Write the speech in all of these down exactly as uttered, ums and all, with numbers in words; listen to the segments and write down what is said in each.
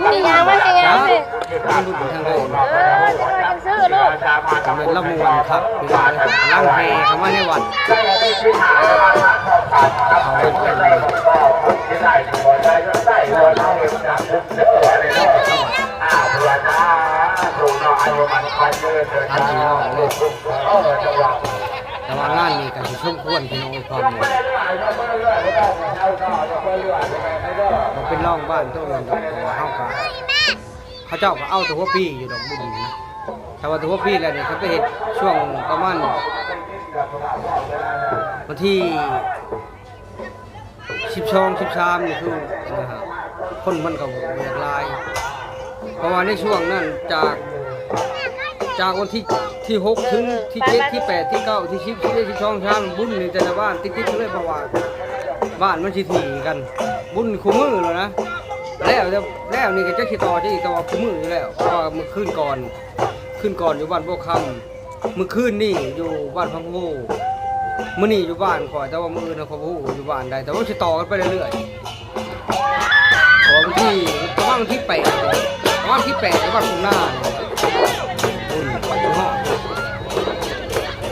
นี่ยางมันเป็นยังไง มันหลุดทางใด เออ ซื้อลูก เป็นละมวนครับพี่น้องเอ้ย กำลังแห่เข้ามาในวัด เขาเอิ้นเป็น อันนี้เนาะ แต่ว่างานนี้ก็สิสมควรพี่น้องเอ้ย ความนี้ บ่เป็นรองบ้านตัวอื่นดอก เพราะว่าเฮาก็ เขาเจ้าก็เอาแต่หัวปีอยู่ดอกบุญนี่นะ ถ้าว่าแต่หัวปีแล้วนี่เขาไปเฮ็ดช่วงประมาณวันที่ สิบสอง สิบสาม นี่คือนะฮะ คนมันก็บ่อยากหลาย เพราะว่าในช่วงนั้นจาก จากวันที่ ที่ หก ถึงที่ เจ็ด ที่ แปด ที่ เก้า ที่ สิบ สิบเอ็ด สิบสอง สาม บุญนี่แต่ละบ้านติดๆกันเลย เพราะว่าบ้านมันสิถี่กัน บุญคู่มื้อแล้วนะ แล้ว แล้วนี่ก็จักสิต่อจะอีก แต่ว่าคู่มื้ออยู่แล้ว เพราะว่ามื้อคืนก่อน คืนก่อนอยู่บ้านบัวคำ มื้อคืนนี่อยู่บ้านพังโฮ มื้อนี้อยู่บ้านข่อย แต่ว่ามื้ออื่นน่ะข่อยบ่ฮู้อยู่บ้านใด แต่ว่าสิต่อกันไปเรื่อยๆ เพราะว่าวันที่ ประมาณวันที่ แปด ประมาณวันที่ แปด อยู่บ้านทุ่งนานี่แหละ บุญไปอยู่ฮอด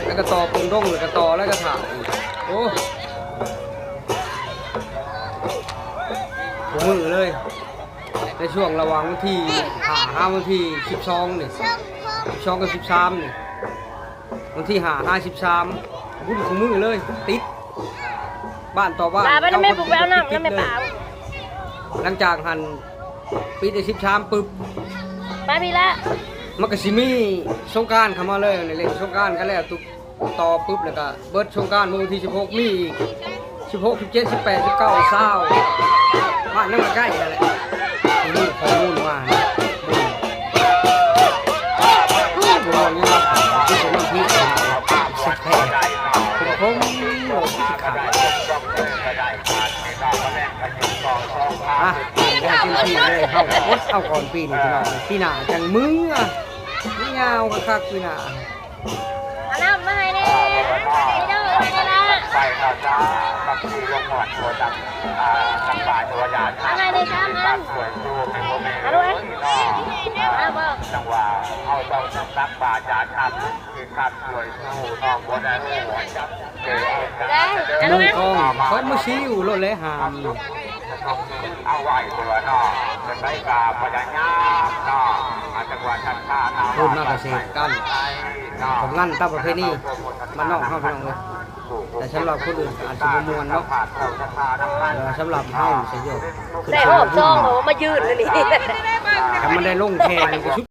แล้วก็ต่อปงดง แล้วก็ต่อ แล้วก็ถ่ายอีก โอ้ คู่มื้อเลย ในช่วงระหว่างวันที่ ห้า หาวันที่ สิบสอง นี่ สิบสอง กับ สิบสาม นี่ วันที่ ห้า หา สิบสาม บุญคู่มื้อเลย ติด บ้านต่อบ้าน ลาไปนะแม่ เจ้า ปุ๊บไปเอาน้ำ ติด นะแม่ เลย ป่าว หลังจากหั่น ปิดได้ สิบสาม ปึ๊บ มาพี่ละ มันก็สิมีสงกรานต์เข้ามาเลย เล่นสงกรานต์กันแล้ว ตุก ต่อปุ๊บ แล้วก็เบิดสงกรานต์มื้อวันที่ สิบหก มีอีก สิบหก สิบเจ็ด สิบแปด สิบเก้า ซาว บ้านนั่นก็ใกล้นั่นแหละ ที่นี่ข้อมูลมานะ บุญ บุญรอดนี่นะ ที่เป็นน้ำพริก แซ่บๆ ขมๆ ที่สิขาด อ่ะ ได้เต็มที่เลย เฮาอดเอาก่อนปีนี้พี่น้อง ปีหน้าจังมื้อ มื้อยาวคักๆ ปีหน้า เอาน้ำมาให้แน่ ให้เด้อ ให้แน่ละ ไปครับจ้า ครับ คือลงหอดตัวจัง อ่า จังหวะตัวยาน เอาให้แน่สามอัน สวยสู้ในโมเมนต์ เอาด้วย เนาะ เอาบ่ จังหวะเอาเจ้าจังตักบาทจานครับ คือครับ สวยสู้น้องบัวแดงหัวจับ เจอเอา ได้ เอา ม ไหม งกอง เขามาซิวโลดเลยหาม เอาไหวตัวเนาะ เป็นใบกาพยายามเนาะ อาจจะว่าชัดชาติเอา พูดมากกว่าเสพกัน เนาะ ของงานตามประเพณีบ้านนอกเฮาพี่น้องเอ้ย แต่สำหรับคนอื่นก็อาจจะบ่ม่วนเนาะ แต่ว่าสำหรับเฮานี่สิโยก ได้ออกซองมายืนเลยนี่ ถ้ามันได้ลงแข่งนี่ก็สุด